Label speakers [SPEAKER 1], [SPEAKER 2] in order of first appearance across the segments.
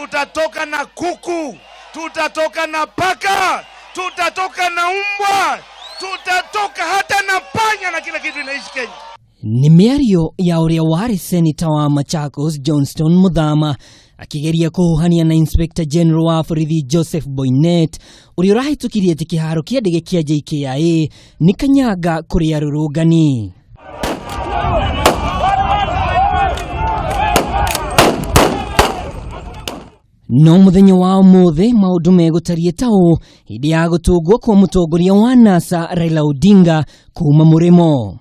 [SPEAKER 1] Tutatoka na kuku, tutatoka na paka, tutatoka na umbwa, tutatoka hata na panya na kila kitu inaishi Kenya.
[SPEAKER 2] Nĩ mĩario ya ũrĩa warĩ seneta wa Machakos Johnston Muthama akĩgeria kũhuhania na Inspector General wa borithi Joseph Boinnet ũrĩa ũrahĩtũkirie atĩ kĩharo kĩa ndege kĩa JKIA nĩ kanyanga kũrĩ arũrũngani. No mũthenya wa ũmũthĩ maũndũ megũtariĩ ta ũũ hĩndĩ ya gũtũngwo kwa mũtongoria wa NASA Raila Odinga kuma mũrĩmo.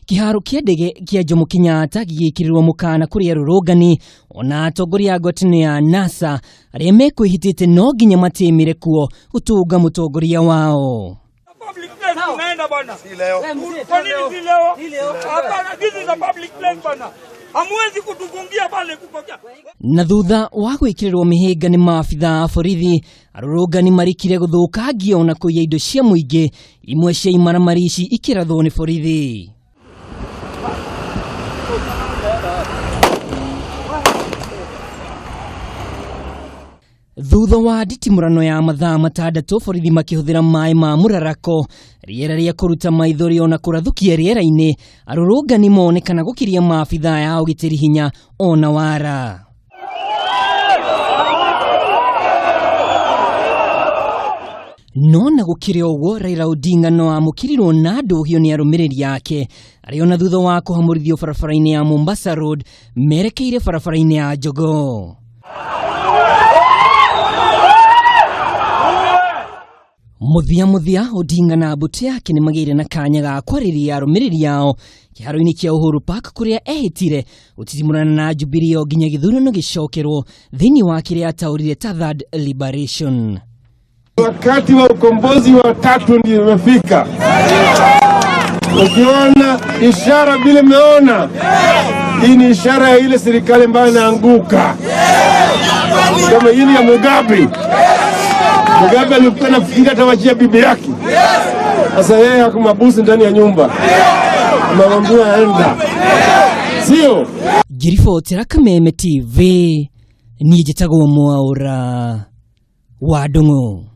[SPEAKER 2] Kĩharo kĩa ndege kĩa Jomo Kenyatta gĩgĩkĩrĩrwo mũkana kũrĩ arũrũngani ona atongoria a ngwatanĩro ya NASA arĩa mekwĩhĩtĩte no nginya matĩmĩre kuo gũtũnga mũtongoria wao.
[SPEAKER 3] Public place tunaenda bwana. Kwa nini si leo? Hapana, this is a public place bwana. Hamwezi kutufungia pale kupokea.
[SPEAKER 2] Na thutha wa gwĩkĩrĩrwo mĩhĩnga nĩ maabitha a borithi, arũrũngani marikire gũthũkangio na kũiya indo cia mũingĩ, imwe cia imaramari ici ikĩrathwo nĩ borithi. Thutha wa nditimũrano ya mathaa matandatũ, borithi makĩhũthĩra maĩ ma mũrarako, rĩera rĩa kũruta maithori ona kũrathũkia rĩera-inĩ, arũrũngani monekana gũkĩria maabitha ya ũgitĩri hinya ona wara. No na gũkĩrĩ ũguo, Raila Odinga no amũkĩrirwo na ndũhio nĩ arũmĩrĩri ake arĩa ona thutha wa kũhamũrithio barabara-inĩ ya Mombasa Road merekeire barabara-inĩ ya Jogoo. Mũthia mũthia Odinga na mbũtũ yake nĩ magĩire na kanya ga kwarĩria arũmĩrĩri ao kĩharo-inĩ kĩa Uhuru Park kũrĩa ehĩtire gũtitimũrana na Jubilee o nginya gĩthurano gĩcokerwo thĩinĩ wa kĩrĩa ataũrire ta Third Liberation.
[SPEAKER 4] Wakati wa ukombozi wa tatu ndio umefika. Ukiona ishara vile mmeona, hii ni ishara ya ile serikali ambayo inaanguka, kama ile ya Mugabe. Mugabe alikuwa anafikiria atawachia bibi yake, sasa yeye hakumabusu ndani ya nyumba, amemwambia aenda, sio?
[SPEAKER 2] Ngĩribotera Kameme TV, niĩ njĩtagwo Mwaũra wa Ndung'u.